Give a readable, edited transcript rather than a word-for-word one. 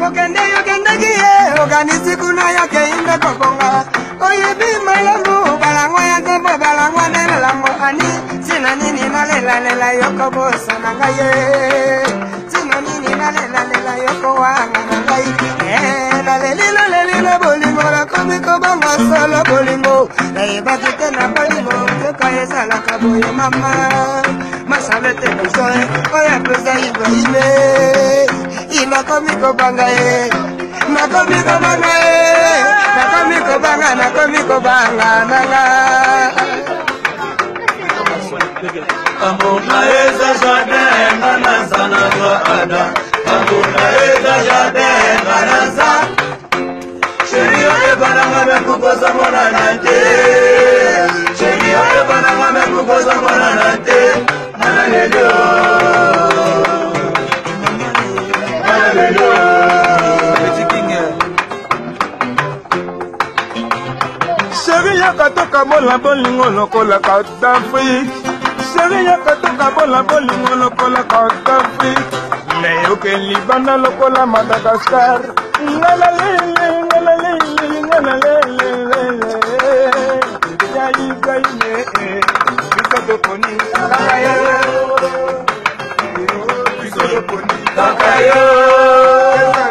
Kokende yokendeki ye okanisi kuna yakei nde kobonga. Oyebi malamu balangwa ya nzembo balangwa nde lalango ani ntina nini nalelalela yokobosana ngai ye ntina nini nalelalela yokowanga na ngai eh, naleli naleli na bolingo nakomi kobanga solo bolingo nayebaki te na bolingo nzoka ezalaka boye mama masalete biso oyo apesa ibrahime inakomi kobanga ye nakomi kobanga ye nakomi kobanga nakomi kobanga nanga Amour na eza jardin nga naza na zwa ada Amour na eza jardin nga naza Chérie oyebananga me kukoza monana te Chérie oyebananga me kukoza monana te Nana lelo Nana lelo Petit King Chérie yaka tokabola bolingo lokola Kadhafi Chérie yaka tokabola bolingo lokola Kadhafi Nayoke libanda lokola Madagascar Ngala lele ngala lele ngala lele lele Ya Ibrahim biso toponi kaka yo biso toponi kaka yo.